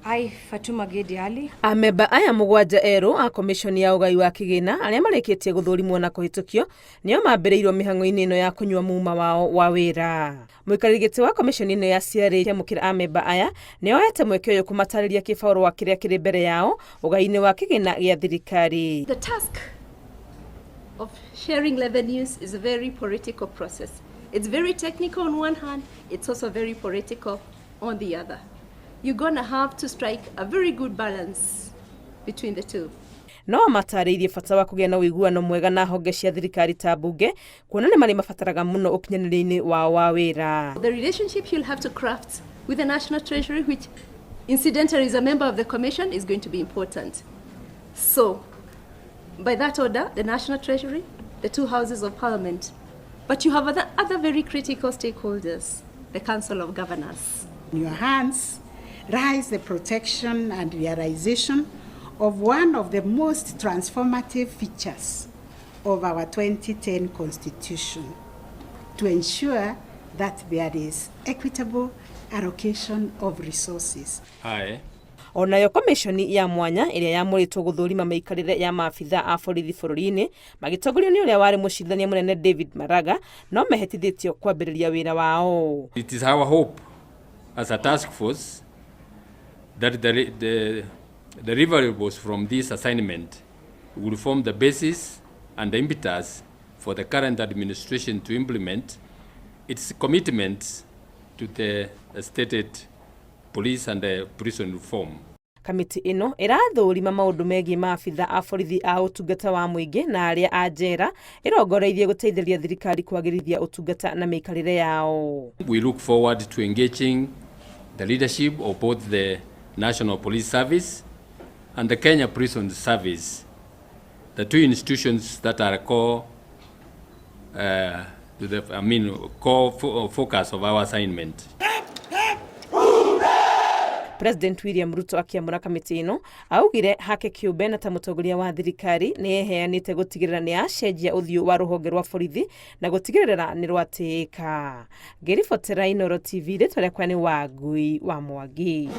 I, Fatuma Gedi Ali, Amemba aya 7 erũ a komishoni ya ũgai wa kĩgĩna arĩa marĩkĩtie gũthũrimwo na kũhĩtũkio nĩo mambĩrĩirwo mĩhang'o-inĩ ĩno ya kũnyua muma wao wa wĩra. Mũikarĩri gĩtĩ wa komishoni ĩno ya CRA kĩamũkĩra amemba aya nĩoete mweke ũyũ kũmatarĩria kĩbarũa kĩrĩa kĩrĩ mbere yao ũgai-inĩ wa kĩgĩna gĩa thirikari. The task of sharing revenues is a very political process. It's very technical on one hand, it's also very political on the other. You're gonna have to strike a very good balance between the two. No matarĩirie bata wa kũgĩa na ũiguano mwega na honge cia thirikari ta mbunge, kuona nĩ marĩ mabataraga mũno ũkinyanĩria-inĩ wao wa wĩra. The relationship you'll have to craft with the National Treasury, which incidentally is a member of the Commission, is going to be important. So, by that order, the National Treasury, the two houses of Parliament, but you have other very critical stakeholders, the Council of Governors. In your hands lies the protection and realization of one of the most transformative features of our 2010 Constitution, to ensure that there is equitable allocation of resources. Aye. Onayo komishoni ya mwanya ĩrĩa yamũrĩtwo gũthũrima mĩikarĩre ya maabitha a borithi bũrũri-inĩ magĩtongorio nĩ ũrĩa warĩ mũcirithania mũnene David Maraga no mehĩtithĩtio kwambĩrĩria wĩra wao. It is our hope as a task force that the deliverables from this assignment will form the basis and the impetus for the current administration to implement its commitments to the stated police and the prison reform. Kamĩtĩ ĩno ĩrathũrima maũndũ megiĩ maabitha a borithi a ũtungata wa mũingĩ na arĩa a njera, ĩrongoreirie gũteithĩrĩria thirikari kwagĩrithia ũtungata na mĩikarĩre yao. We look forward to engaging the leadership of both the National Police Service and the Kenya Prison Service, the two institutions that are core, to the, I mean, core focus of our assignment. President William Ruto akĩamũra kamĩtĩ ĩno augire hake kĩũmbe na ta mũtongoria wa thirikari nĩ eheanĩte gũtigĩrĩra nĩ acenjia ũthiũ wa rũhonge rwa borithi na gũtigĩrĩra nĩ rwatĩĩka. Ngĩribotera Inooro TV, rĩtwa rĩakwa nĩ Wangui wa Mwangi.